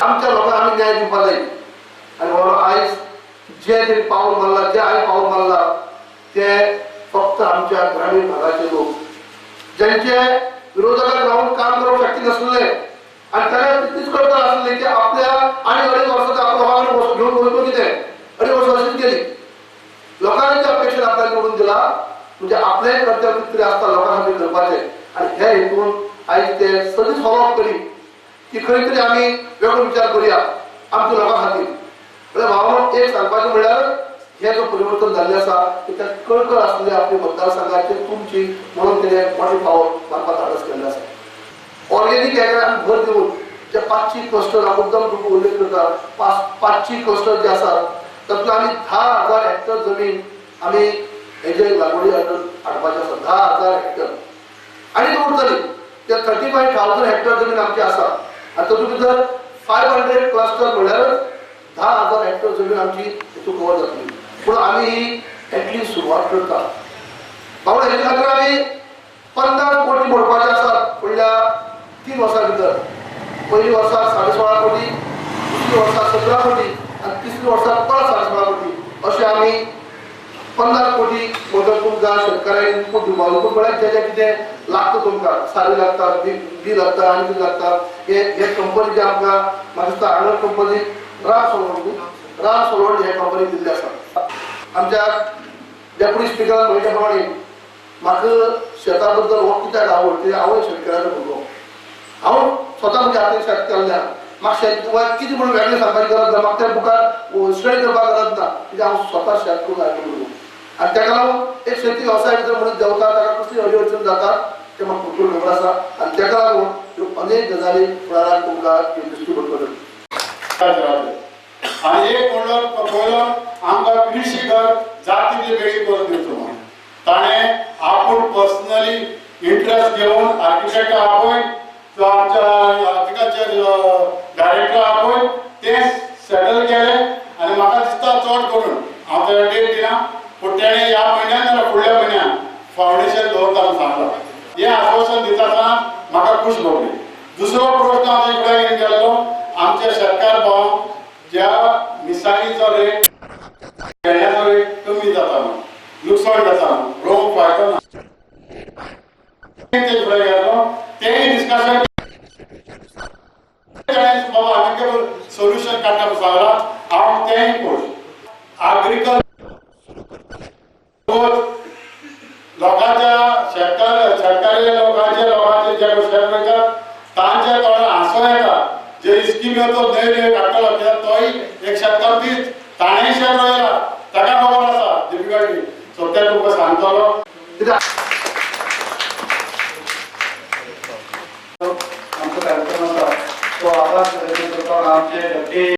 आमच्या लोकांक आमी न्याय दिवपाक जाय. आनी म्हणून आयज जे तरी पावल मारला, जे आयज पावल मारला ते फक्त आमच्या ग्रामीण भागाचे लोक ज्यांचे विरोधकांक रावन काम करप शक्य नासलें आनी ताणें तितलीच करता आसलें की आपल्या आनी 2.5 वर्सां आपल्या लोकांक घेवन वयतलो कितें, 2.5 वर्सां अशीच गेली. लोकांनी जे अपेक्षेन आपल्याला निवडून दिला म्हणजे आपलें कर्तव्य कितें तरी आसता लोकां खातीर करपाचें. आनी हे हेतून आयज ते सदींच फॉलोअप करी की खंय तरी आमी वेगळो विचार करुया आमच्या लोकां खातीर. म्हळ्यार भावांनो एक सांगपाचें म्हळ्यार हे जो परिवर्तन जाल्लें आसा त्या कळकळ आसलेली आपली मतदारसंघाचे तुमची म्हणून तेणें मोठें पावल मारपा धाडस केल्लें आसा. ऑर्गेनीक हेका आमी भर दिवन जे 5 क्लस्टर हांव मुद्दम तुमकां उल्लेख करता, 5 क्लस्टर जे आसात तातूंत आमी 10,000 हेक्टर जमीन आमी हेजे लागवडी हाडपाचे आसा. 10,000 हेक्टर आनी उरतली ते 35,000 हेक्टर जमीन आमची आसा आनी तातूंत भितर 500 क्लस्टर म्हणल्यारच 10,000 हेक्टर जमीन आमची हितून कवर जातली. पूण आमी ही एटलीस्ट सुरवात करता. बाबा हेजे खातीर आमी 50 कोटी मोडपाचे आसात फुडल्या 3 वर्सां भितर. पयली वर्सा 16.5 कोटी, दुसरी वर्सा 17 कोटी आनी तिसरी वर्सा परत 16.5 कोटी अशें आमी 50 कोटी मदत तुमकां शेतकऱ्यांक इनपूट दिवपाक. इनपूट म्हळ्यार जे जे कितें लागता तुमकां, सारी लागता, बी लागता आनी कितें लागता, हे कंपनी जे आमकां म्हाका दिसता हांगा कंपनी राम सोलवण हे कंपनी दिल्ली आसा. आमच्या डेप्युटी स्पिकरान म्हणल्या प्रमाणे म्हाका शेता बद्दल हो कित्याक आवड, कित्याक हांवूय शेतकऱ्याचो भुरगो, हांव स्वता म्हज्या हातीन शेत केल्लें आहा. म्हाका शेत कितें म्हणून वेगळें सांगपाची गरज ना, म्हाका त्या बुकार स्टडी करपाक गरज ना, कित्याक हांव स्वता शेत करून आयिल्लो भुरगो. आनी ताका लागून एक शेती वेवसाय भितर म्हणून देंवता ताका कसली अडी अडचण जाता तें म्हाका भरपूर खबर आसा. आनी ताका लागून ह्यो अनेक गजाली फुडाराक तुमकां दिश्टी पडटल्यो. आनी एक म्हणलो पयलो आमकां कृशी घर जात तितली बेगीन करून दिवचो म्हणून ताणें आपूण पर्सनली इंट्रस्ट घेवन आर्किटेक्ट आपोवन तो आमच्या एग्रीकल्चर डायरेक्टर आपोवन ते सेटल केले. आनी म्हाका दिसता चड करून हांव ताका डेट दिना, पूण तेणें ह्या म्हयन्यान जाल्यार फुडल्या म्हयन्यान फावंडेशन दवरता म्हूण सांगलां. हें आश्वासन दिता आसतना म्हाका खूश भोगली. दुसरो प्रश्न हांव फुडें गेल्लो, आमचे शेतकार भाव ज्या मिसाळीचो रेट केळ्याचो रेट कमी जाता म्हणून लुकसाण जाता म्हणून रोवंक फायदो ना, ते फुडें गेलो तेय डिस्कशन बाबा आमी सोल्युशन काडटा म्हूण सांगलां. हांव तेंय खूश. एग्रीकल्चर लोकांच्या शेतकारी लोकांचे लोकांचे जे शेत करतात तांच्या तोंडार हांसो येता. जे स्किमी तो न्हय न्हय काडटलो कित्याक तोय एक शेतकार तीच ताणेंय शेत रोयला, ताका खबर आसा डिफिकल्टी. सो ते तुमकां सांगतलो. आमचो कार्यक्रम आसा तो आवाज करपाक आमचे डेप्युटी